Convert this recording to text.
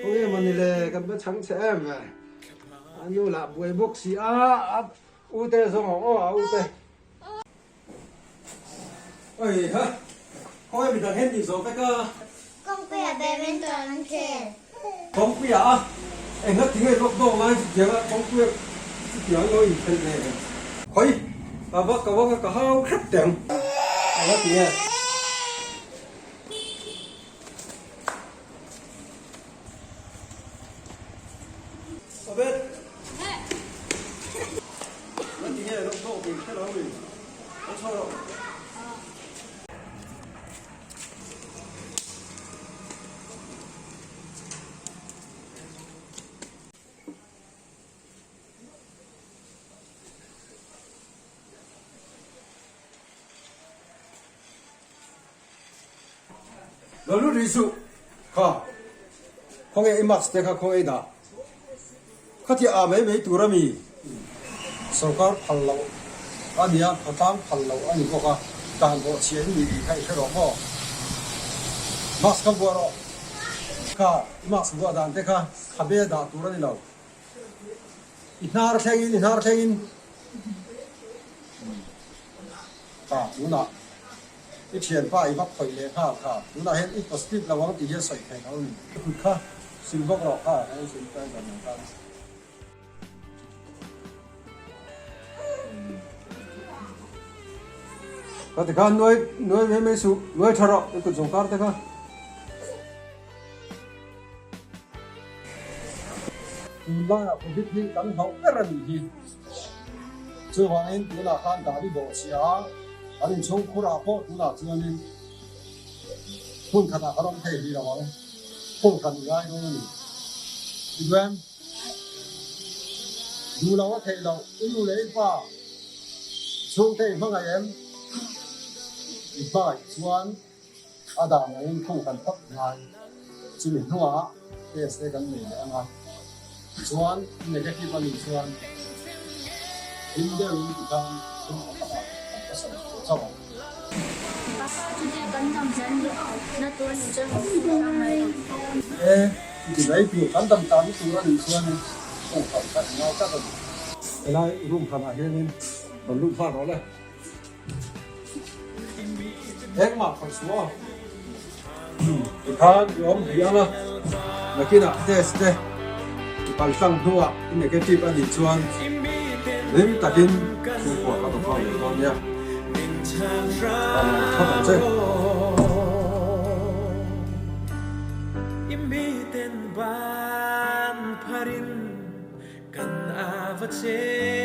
Khawnge mawni le kan va chhang che em ve a nu lah buai bawk si a a u te zawng ang aw a u te. Oi ha khawnge midang hian tih zawh vek a. Kawngpuia badminton an khel. Kawngpuia a engla tinge lockdown lai chutianga kawngpuia chutiang lo inkhelh ve em? Khawi ka va ka vang a ka hau hrep teh ang. Engla tinge? Obed! Engla tinge lockdown tih hre lo mi? Lo chho rawh. Lo lut rih suh kha khawnge i mask te kha khawnge i dah khatia ah mai mai tur ami sorkar phal loh a nia khawtlang phal loh a ni bawk a dan bawh chhia in nih tih kha i hre rawh maw mask kha vuah rawh kha i mask vuah dan te kha khabe dah tur a ni lo i hnar thleng in i hnar thleng in kha tunah i thianpa i va khawih leh nghal kha tunah hian i positive lo ang tih hian sawi theih lo a ni i kut kha sil bawk rawh kha hei sanitizer nen khan. Ka ti khan nuai nuai mai mai suh nuai tha rawh i kut zawng kar te kha. Tunlaiah Covid hi kan hlauh ber a nih hi. Chuvangin tunah khan dah i bawh chhia a, kan inchhung khurah pawh tunah chuanin hmun khatah kan awm thei hlih lo ang, hmun khat i ngai dawn a ni. Tichuan, duh lo a theih loh, i nu leh i pa chhungte i hmangaih em? I hmangaih chuan a dan angin khung kan phawt ngai. Chumi hnuah test te kan nei leh ang a, chuan negative a nih chuan hlim deuhin tikhan thil pakhatah kan pasal tur chauh ang. Papa chutia kan dam zan na tur a nih chuan kan khung hrang mai lo. E, chuti mai tur kan dam tan na tur a nih chuanin khung hran kha i ngai tlat a ni. Helai room hranah hianin rawn lut nghal rawh le. Engmah khawih suh aw. Tikhan i awm rih ang a, nakinah test te i pal tlang hnuah i negative a nih chuan hlim takin chhungkua ka rawn hau leh dawn nia. Ka lo phawt ang che.